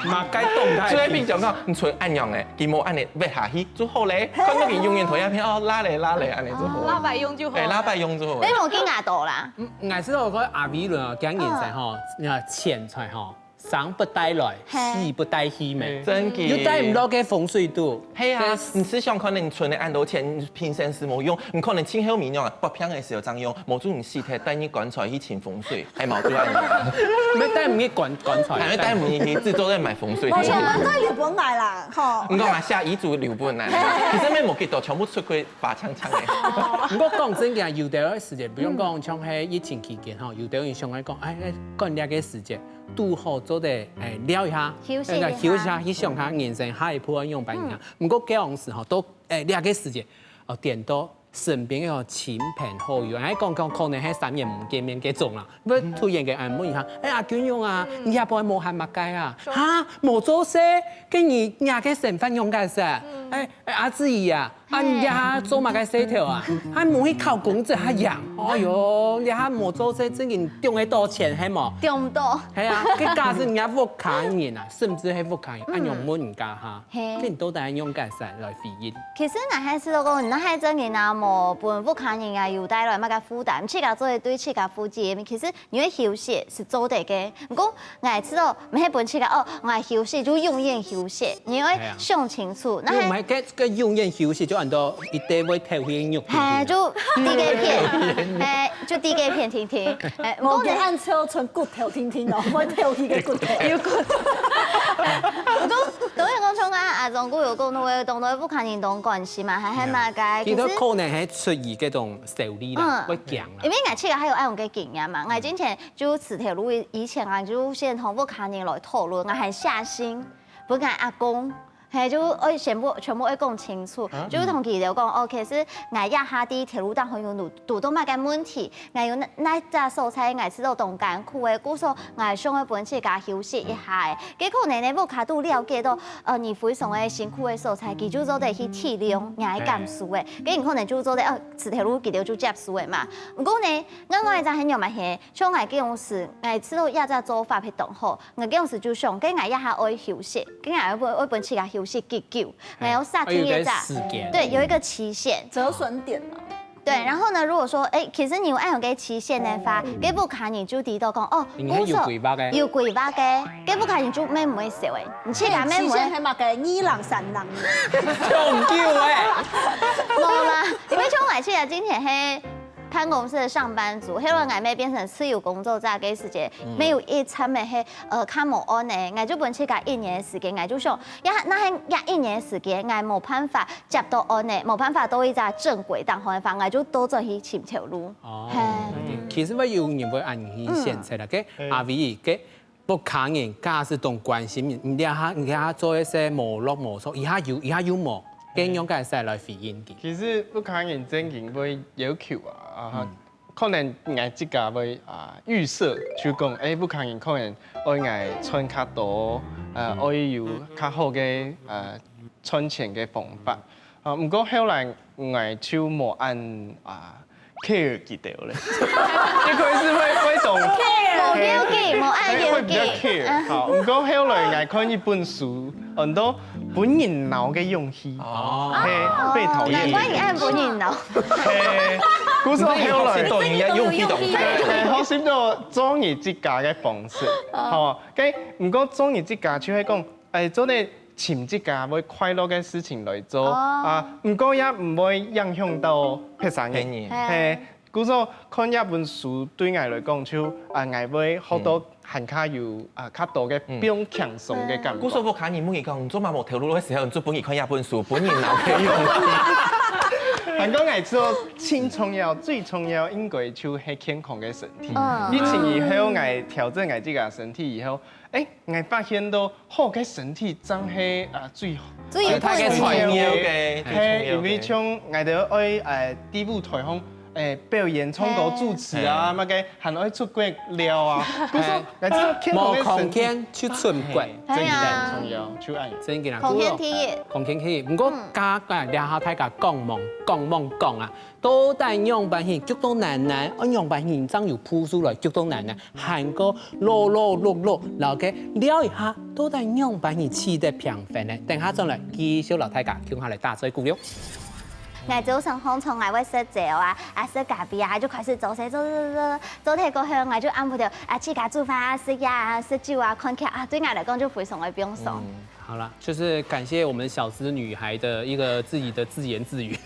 嘛該動態所以變成講，你存恁樣誒，佢無恁呢，會下去就好咧，看到佢永遠同一片哦，拉咧拉咧，恁呢就好。老板用就好。哎，拉擺用就好你。無去額度啦。，𠊎知道个阿偉倫哦，講人生吼，那錢財吼，生不帶來，嘿死不帶去咩？真个。又帶毋到个風水肚。係啊，你思想可能存了恁多錢，你平常時無用，你可能清後面用啊，發病个時候正用，無就你死忒，帶你棺材去請風水，還無就恁樣。沒帶毋去棺棺材。還要帶你去製作店買風水。我全部都留本來啦，吼。你講啊，寫遺囑留本來，其實沒無幾多，全部出去發青青个。毋過講真个，有兜个時節，比如講像係疫情期間吼，有兜人想愛講，哎，哎，趕這个時節，拄好做得哎尞一下，休息一下那個休息一下，去想下人生下一步愛仰般行。毋過該樣時吼，到哎這个時節，哦，顛倒身邊个親朋好友，哎，講講可能係三年無見面該種啦，會突然間哎問一下，哎，阿君勇啊，你這擺無閒麼个啊？哈，無做事，該你這个生活仰結煞？哎，哎，阿志怡啊， 啊，你這下做麼个事頭啊？啊，無去考公職較贏。哎喲，這下無做事，正經中得到錢，係無？中毋到。係啊，該假使人家屋下人啊，甚至係屋下人，恁樣問人家哈，嘿該你到底愛仰結煞來回應？其實𠊎還係講，你若係正經啊，無分屋下人啊有帶來麼个負擔，自家做得對自家負責。其實你愛休息係做得个，毋過𠊎知道，毋係分自家哦，𠊎休息就永遠休息，你愛想清楚。那還因為𠊎該該永遠休息就很多一堆會透氣个肉。嘿，就低个片，嘿，就低个片，聽聽。哎，毋過呢，按照成骨頭聽聽哦，會透氣个骨頭。有骨頭。我都都會講像啊，阿忠哥有講，都會當多屋下人當關心嘛，還還嘛該。其實可能係出於這種手藝啦，嗯，會講啦。因為𠊎自家還有恁樣个經驗嘛，𠊎之前就辭頭路以前啊，就先同屋下人來討論，𠊎還寫信，分𠊎阿公。 嘿，就愛全部全部愛講清楚，就同佢兜講，哦，其實𠊎這下在頭路頂項有堵堵到麼个問題，𠊎有哪哪隻所在𠊎試著當艱苦个，故所𠊎想愛分自家休息一下个。該可能呢，屋下都了解到，呃，你非常个辛苦个所在，佢就做得去體諒你个感受个，該你可能就做得，呃，辭頭路佢兜就接受个嘛。毋過呢，另外一隻係仰般係，像𠊎該樣時，𠊎試著這隻做法係當好， 𠊎該樣時就想，該𠊎這下愛休息，該𠊎愛分愛分自家休息幾久，𠊎要設定一隻，哎，有個時間。對，有一個期限。折損點嘛。對，然後呢，如果說，哎，其實你有恁樣个期限个話，該屋下人就知道講，哦，你還有規劃个。有規劃个，該屋下人就乜毋會愁个，你自家乜毋會。期限係麼个？二零三零。當久欸。無啦，因為像𠊎自家之前係辦公室个上班族，後來𠊎乜變成自由工作者个時節，乜有一站个係 呃，較無案个，𠊎就分自家一年个時間，𠊎就想，呀，若係這一年个時間，𠊎無辦法接到案个，無辦法到一隻正軌當中个話，𠊎就倒轉去尋頭路。哦，嘿。其實會有人會恁樣去選擇啦，該阿偉，該屋下人假使當關心你，你這下你這下做一些無落無錯，以後有以後有無，該仰般使來回應佢？其實屋下人正經會要求啊，啊， 可能𠊎自家會啊預設，就講，欸，屋下人可能愛𠊎賺較多，呃，愛有較好个呃賺錢个方法。啊，毋過後來𠊎就無恁啊 care佢兜咧，一開始會會當無要緊，無恁要緊。會比較 care。好，毋過後來𠊎看一本書，很多分人惱个勇氣。哦，嘿，被討厭的勇氣。難怪你恁分人惱。嘿，故所後來，你都應該勇氣當大。嘿，學習到做你自家个方式，好，該毋過做你自家就係講，欸，做得尋自家會快樂个事情來做啊，毋過也毋會影響到別儕人。嘿，故所看這本書對𠊎來講，就啊，𠊎會學到還較有啊較多个放輕鬆个感覺。故所屋下人問你講，你做麼無頭路个時候，你就分佢看這本書，分人惱个勇氣。還講𠊎做盡重要，最重要應該就係健康个身體。疫情以後，𠊎調整𠊎自家身體以後，欸，𠊎發現到好个身體正係啊最好。最大个重要个，嘿，因為像𠊎兜愛欸在舞台項欸表演、唱歌、主持啊，麼个還愛出國尞啊，故所𠊎這健康个身體，無空間去出國，真个重要，就恁樣。真个啦，空間第一。空間第一。毋過，剛剛這下大家講忙講忙講啊， 到底仰般形，逐到難難，愛仰般形正有步數來逐到難難，還過勞勞碌碌，摎佢尞一下，到底仰般形取得平衡呢？等下轉來繼續摎大家共下來打嘴鼓喲。𠊎朝晨䟘床，𠊎會食朝啊，啊食咖啡啊，就開始做事做做做做，做忒過後，𠊎就暗晡頭啊自家煮飯啊，食夜啊，食酒啊，看劇啊，對𠊎來講就非常个放鬆。 好了，就是感謝我們小資女孩的一個自己的自言自語。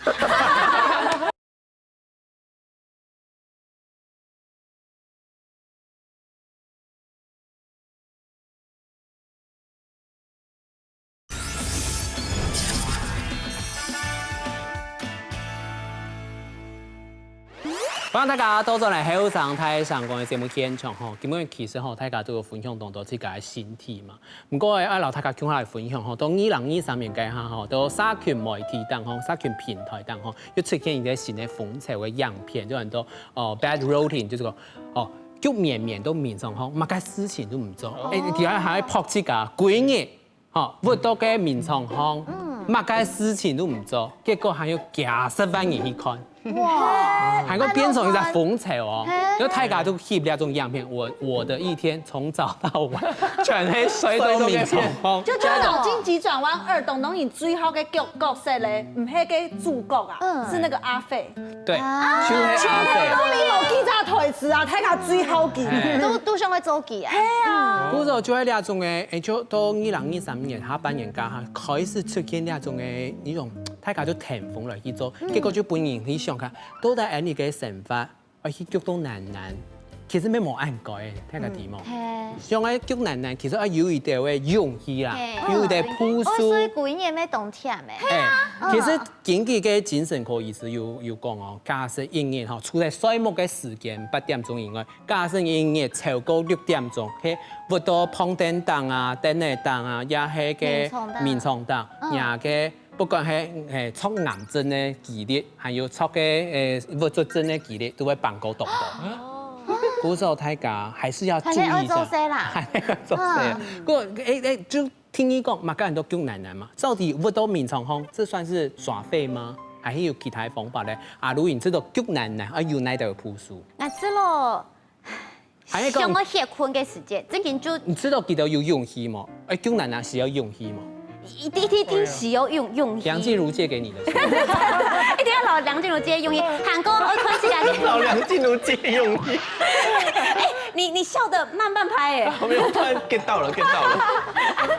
歡迎大家倒轉來後生大聲公个節目現場吼，今日其實吼，大家都有分享當多自家个身體嘛。 毋過愛摎大家共下來分享吼，到二零二三年該下吼，到社群媒體頂吼，社群平台頂吼，又出現一個新个風潮个影片，就安到哦bad routine，就係講哦，逐面面到眠床項，麼个事情都毋做，欸，底下還會拍自家，歸日吼，鬱到該眠床項，麼个事情都毋做，結果還有幾十萬人去看。 哇，還過變成一隻風潮哦，就大家都翕這種影片，我我的一天從早到晚全係睡到眠床項。就就腦筋急轉彎二，當當你最好个角角色咧，毋係个主角啊，是那個阿飛。對，就係阿飛。阿飛無幾隻台詞啊，大家最好奇。都都想愛做佢啊。係啊。故所就係這種个，欸，就到二零二三年下半年間哈，開始出現這種个一種大家就聽風來去做，結果就分人去想看，到底恁樣个生活，愛去逐到難難，其實乜無恁該，大家知無？係，想愛逐難難，其實愛有一點个勇氣啦，係有一點步數。哦，所以古人也沒懂甜欸。哎，其實根據个精神科醫師有有講哦，假使一日吼，除了睡目个時間八點鐘以外，假使一日超過六點鐘，係伏到膨凳頂啊、凳仔頂啊，也係个眠床頂眠床頂，也个不管係誒著癌症个機率，還有著个誒抑鬱症个機率，都會放高當多。故所大家還是要注意一下。還係愛做事啦。還係愛做事。不過誒誒，就聽你講，嘛，剛才都逐難難嘛，到底伏到眠床項，這算是耍廢嗎？還是有其他方法呢？啊，如果你知道逐難難，啊，有哪一個步數？那這咯，還係講想要歇睏个時間，正經就你知道幾多有勇氣嗎？哎，逐難難需要勇氣嗎？一定一定一定需要勇勇氣。梁靜茹借給你的。一定要老梁靜茹借勇氣，喊講我看起來，老梁靜茹借勇氣，你你笑得慢半拍哎。我沒有突然 get 到了，get 到了。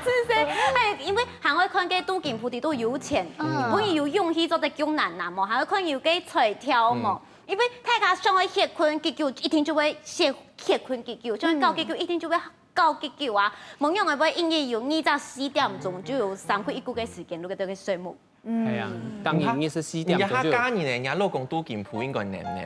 是不是？哎，因為還會看个都緊菩提都有錢，嗯本人有勇氣做得逐難難無，還會看有个彩票無。因為大家想要歇睏幾久，一定就會歇歇睏幾久，就會搞幾久，一定就會搞幾久啊。無樣會會因為有二十四點鐘，就有三分一久个時間，如果都个睡目。係啊，當然二十四點鐘就有。你家家人呢，人家老公都緊鋪應該能呢，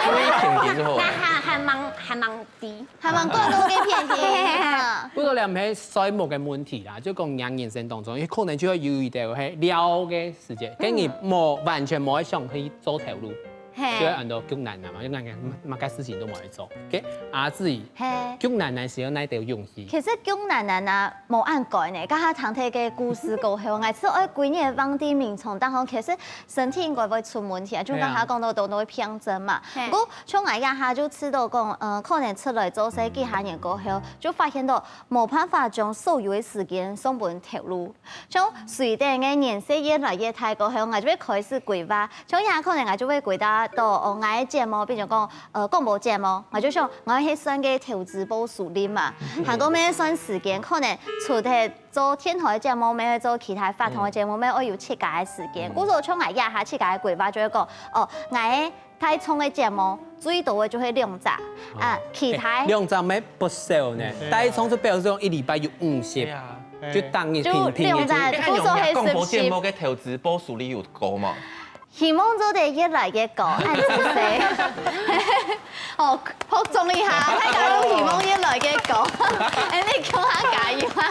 所以挺緊之後那，還還蠻還蠻低。還蠻過度个偏心。不過咧，毋係睡目个問題啦，就講人人生當中，有可能就會有一點係尞个時間，跟你無完全無想去做頭路，就會嘿，很多困難啊嘛，就感覺麼个事情都無去做。OK，阿志，嘿。困難難時候哪有勇氣？其實逐難難啊，無恁該呢。剛剛聽這個故事過後，𠊎係愛歸日放在眠床當中，其實身體應該會出問題啊。就剛剛講到都都會病症嘛。嘿不過像𠊎這下就知道講，呃，可能出來做事幾下年過後，就發現到無辦法將所有个時間送分頭路。像隨等个年歲越來越大過後，𠊎就會開始規劃。像這下可能𠊎就會規劃到，哦，𠊎个節目，比如講，呃，廣播節目，𠊎就想𠊎係算个投資報酬率嘛，還過乜算時間，可能除忒做電台个節目，乜愛做其他發通个節目，乜愛有自家个時間。故所像𠊎這下自家个規劃就會講，哦，𠊎个大眾个節目最多个就係兩隻啊，其他兩隻乜不少呢，大眾就表示講一禮拜有五十，對啊，就當日就平平日兩隻就哎，你用廣播節目个投資報酬率有高嗎？希望做得越來越高，恁仔細。哦，好中意哈，大家都希望越來越高。哎，你給我加油啊！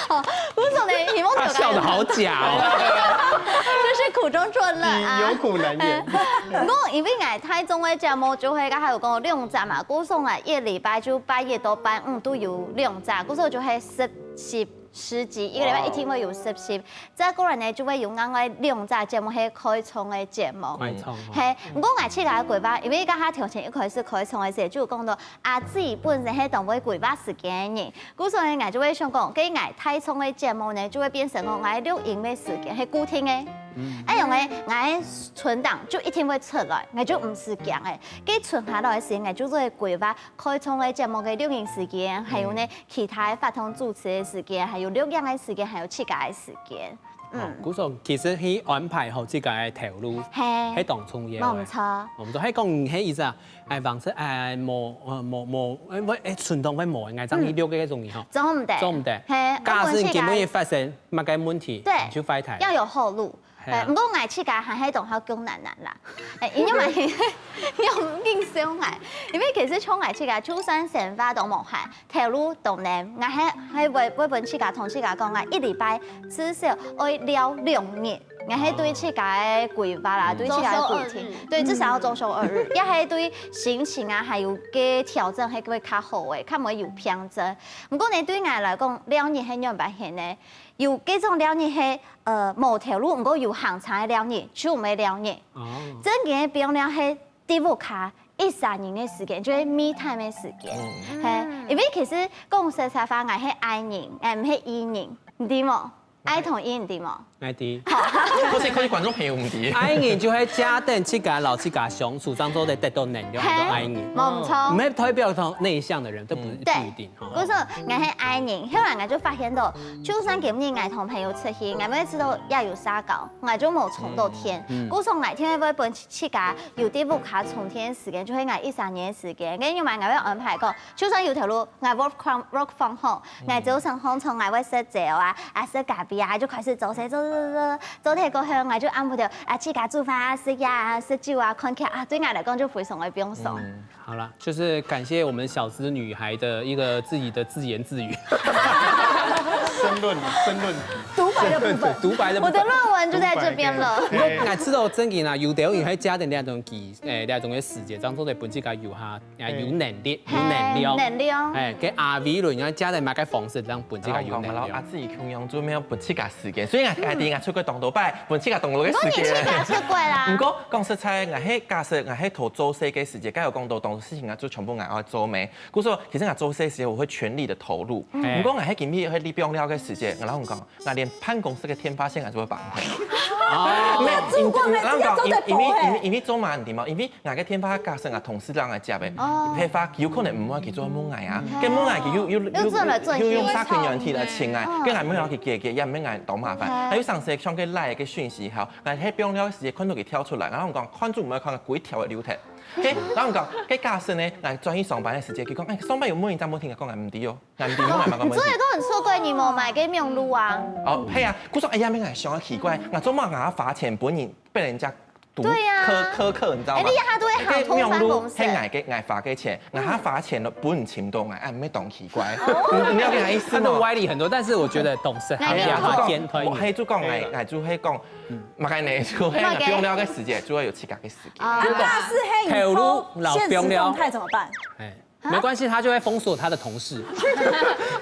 哦，不是呢，希望有他笑得好假哦。就是苦中作樂啊。有苦難言。毋過因為𠊎大眾个節目就係剛才有講兩隻嘛，故所啊，一禮拜就拜一到拜五都有兩隻，故所就係十十十集，一個禮拜一定會有十集。再過來呢，就會有另外兩隻節目係開創个節目。開創哦。嘿，毋過𠊎自家个規劃，因為剛才頭前一開始開創个時，就有講到阿志本身係當會規劃時間个人，故所呢，𠊎就會想講，該𠊎大眾个節目呢，就會變成講𠊎錄音个時間係固定个。哎用个，𠊎个存檔就一定會出來，𠊎就毋使驚个。該存下來个時間，𠊎就會規劃開創个節目个錄音時間，還有呢其他个發通主持个時間，還有錄音个時間，還有自家个時間。哦，故所其實去安排好自家个頭路，嘿，係當重要个。無毋錯。我們說，係講你係意思啊，哎，往時哎無呃無無，哎會哎存檔會無，哎，這樣去錄个種人吼，做毋得。做毋得。嘿，假使你今晡日我本身發生麼个問題，對你就壞忒。要有後路。係啊哎，毋過𠊎自家還係當好逐難難啦。哎，因為𠊎用硬傷𠊎，因為其實像𠊎自家，就算生活都無閒，頭路都能，𠊎還還會會分自家同自家講啊，一禮拜至少愛尞兩日。𠊎係對自家个規劃啦，對自家个規定，對，至少要週休二日，也係對心情啊，還有个調整，係會較好个，較毋會有病症。毋過呢，對𠊎來講，尞日係仰般形呢？有該種尞日係呃無頭路，毋過有行程个尞日，就毋係尞日。哦，真正个尞尞係在屋下一儕人个時間，就係me time个時間。嘿，因為其實講實在話，𠊎係I人，𠊎毋係E人，你知無？愛同意你知無？愛知。或者可以觀眾朋友毋知。愛人就係加等自家摎自家相處，正做得得到能量，係，就愛人。無錯。毋係代表講內向的人，都不，嗯。不一定哈。對。故所，𠊎係愛人，後來𠊎就發現到，就算今日𠊎同朋友出去，𠊎每次都也有社交，𠊎就無充到電。嗯。故所，𠊎天天會分自家有在屋下充電的時間，就係𠊎一三年的時間，跟住嘛，𠊎會安排講， 就算有條路，𠊎work from，work from home，𠊎朝晨䟘床，𠊎會食朝啊，啊食咖啡啊，就開始做事，做做做做，做忒過後，𠊎就暗晡頭啊，自家煮飯啊，食夜啊，食酒啊，看劇啊，對𠊎來講就非常的放鬆。嗯，好啦，就是感謝我們小資女孩的一個自己的自言自語。申論，申論。獨白的部分。對，獨白的部分。我的論文就在這邊了。獨白，對。𠊎知道正經啦，有的人會加點那種記，誒，那種的時節，當中的本自家有哈， 啊，有能力，有能量。嘿，能量。哎，該阿偉論，你看家人麼个方式，讓本自家有能量。然後講嘛，然後啊，自己共樣做咩，分自家時間。雖然𠊎家己𠊎出去當多擺，分自家當多个時間。毋過你自家出去啦。毋過講實在，𠊎係假設，𠊎係頭做事个時間，該有講到當多事情啊，就全部𠊎愛做咩。故所，其實𠊎做事个時間，我會全力的投入。嗯。毋過𠊎係今日係利用了个時間，然後講， 那連辦公室个電話線還係會綁好。哦。因為，因為，因為，因為，因為，因為做麼个你知無？因為𠊎个電話假設𠊎同事摎𠊎接个，哦。譬如話有可能毋會去做問𠊎啊，嗯。跟問𠊎佢又，又，又，又轉來轉去。又用社群軟體來尋𠊎，嗯。跟𠊎問𠊎去解決，也毋會𠊎當麻煩。嗯。還有上次像个LINE个訊息，好，𠊎係放了个時間看到佢跳出來，然後講看都毋會看，佢跳个流程。OK，然後講，該假設呢，𠊎轉去上班个時間，佢講，哎，上班有問題，正問題，講𠊎毋知哦。 難題，我還蠻搞不清。你做得都很錯怪，你無買个網路啊？哦，係啊，故所哎呀，𠊎想啊奇怪，𠊎做麼个𠊎花錢分人，被人家讀，對呀。苛，苛刻，你知道嗎？哎，你還都會行通訊公司。該網路係𠊎个，𠊎花个錢，𠊎還花錢了，分人尋到𠊎，哎，沒懂奇怪。哦。你，你了解我意思嗎？他的歪理很多，但是我覺得懂事，哎，他比較尖端一點。我還就講，哎，哎，就會講，嗯。麼个呢？就會麼个？用了个時間，就會有自家个時間。啊。啊，假使係你頭路老現實動態怎麼辦？哎。 啊？沒關係，他就會封鎖他的同事。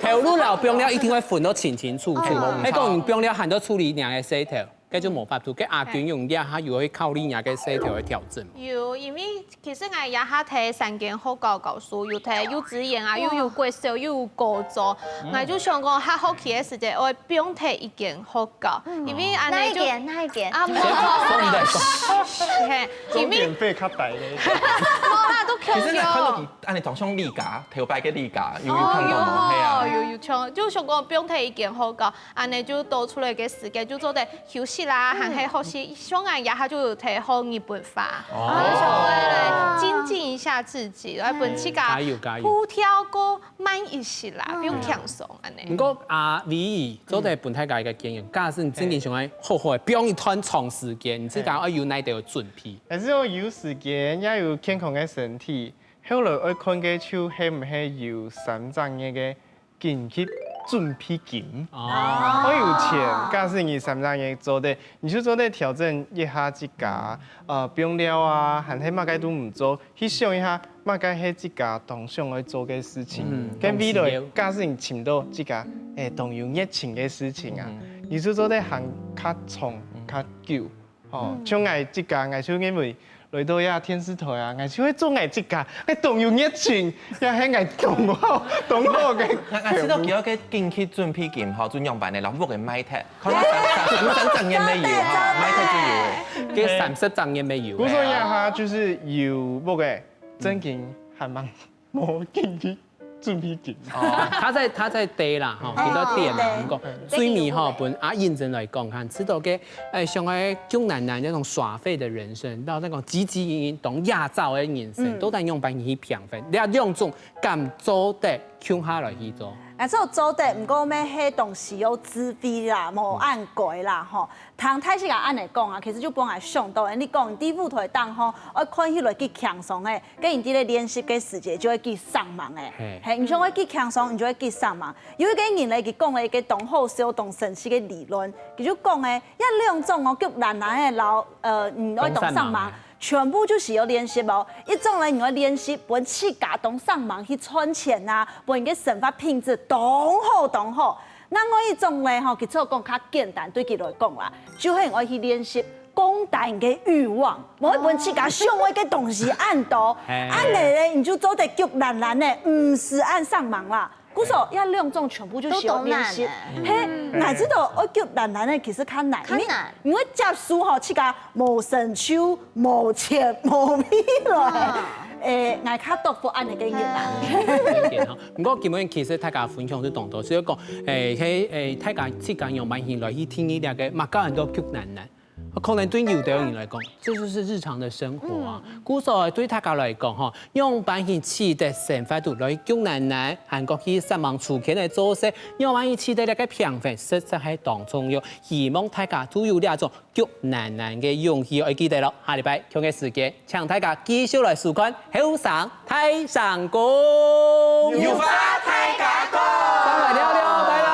頭路摎放尞一定會分到清清楚楚。哦。該講你放尞還要處理你个事頭，該就無法度。該阿君用這下又會考慮你个事頭个調整。有，因為其實𠊎這下在三間學校教書，有在幼稚園啊，又有國小，又有高中。嗯。𠊎就想講，下學期个時節，𠊎放在一間學校，嗯。因為恁樣就，哪一間？哪一間？啊，無。先，先毋好講。嘿，因為重點費較大个。無啦，都強調。其實𠊎看到佢 恁樣當像李家，頭擺个李家，有，有看到無？哦，係啊。有，有像，就想講放在一間學校，恁樣就多出來个時間，就做得休息啦，嗯。還係學習。像𠊎這下就有在學日本話，哦。就想說來精進一下自己，來分自家加油，加油。步調過慢一些啦，嗯。放輕鬆恁樣。毋過阿偉做得分大家一個建議，假使你真的想要好好地放一段長時間，你自家要有哪兜準備？還係要有時間，也有健康个身體。 後來愛看个就係毋係有三隻月个緊急準備金。哦。愛有錢，假使你三隻月做得，你就做得調整一下自家，呃，放尞啊，還係麼个都毋做，去想一下麼个係自家當想愛做个事情。嗯，跟未來，當需要。假使你尋到自家，誒，當有熱情个事情啊，嗯。你就做得行較長、嗯。較久。 哦，嗯。像𠊎自家，𠊎就認為來到這電視台啊，𠊎就會做𠊎自家，𠊎當有熱情，也係𠊎當好，當好个。𠊎，𠊎知道佢有個緊急準備金吼，就兩萬个，然後屋个賣忒，可能三，三，三十年沒有哈，賣忒就有。該三十年沒有。故所這下就是有屋个，正經還蠻 無緊急準備金。哦，他在，他在跌啦，吼，哦，佢在跌啦，對。毋過最尾吼，對。分阿英真來講，看，知道个，哎，像个中男男那種耍廢的人生，到那種汲汲營營、當野走的人生，嗯。到底用般去平衡？你兩種敢做得共下來去做？哎，做，做得，毋過乜係當時有智慧啦，無恁該啦，吼。 聽大自家恁樣講啊，其實就分𠊎想到，你講你在舞台頂吼，愛看起來幾輕鬆誒，該你在咧練習个時節就會幾生猛誒。嘿。嘿，你就會幾輕鬆，你就會幾生猛。有一個人咧，佢講了一個當好笑、當生趣个理論，佢就講誒，這兩種哦，極難難誒，老，呃，嗯，愛當生猛誒。當生猛誒。 全部就係愛練習哦。一種呢，你愛練習分自家當生猛去賺錢啊，分你个生活品質當好當好。另外一種呢，吼，其實講較簡單，對佢來講啦，就係愛去練習降低你个慾望，無愛分自家想愛个東西恁多，嘿。恁樣呢，你就做得極懶懶呢，毋使恁生猛啦。故所這兩種全部就需要練習。都當難欸。嘿，𠊎知道愛腳懶懶个其實較難，較難。因為，因為接受吼，自家無成就、無錢、無未來。誒，𠊎較多福恁呢个人啊。理解哈。不過今日其實大家分享就當多，所以講，誒，係誒，大家自家用慢心來去定義這个麼个安到腳懶懶。可能對有的人來講，這就是日常的生活啊。故所對大家來講吼，用慢心試著生活度來腳懶懶，還過去煞猛出現个做事，用慢心試著這个平衡，實在係當重要。希望大家都有這種腳懶懶个勇氣，愛記得咯。下禮拜同个時間，請大家繼續來收看《後生大聲公》。有話大家講。上來聊聊，拜拜。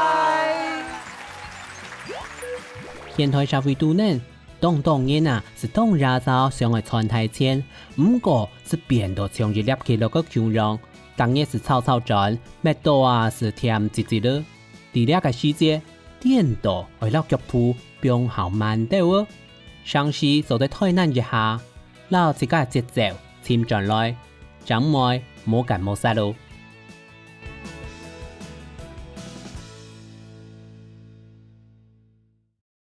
現代社會肚內，當多人啊，係當野燥想愛賺大錢，毋過係變到像一粒徛落个蜈蚣，逐日係吵吵轉，搣到啊係悿唧唧了。在這个時節，顛倒愛摎腳步放較慢兜哦。 嘗試做得敨懶一下，摎自家節奏尋轉來，正毋會無乾無燥哦。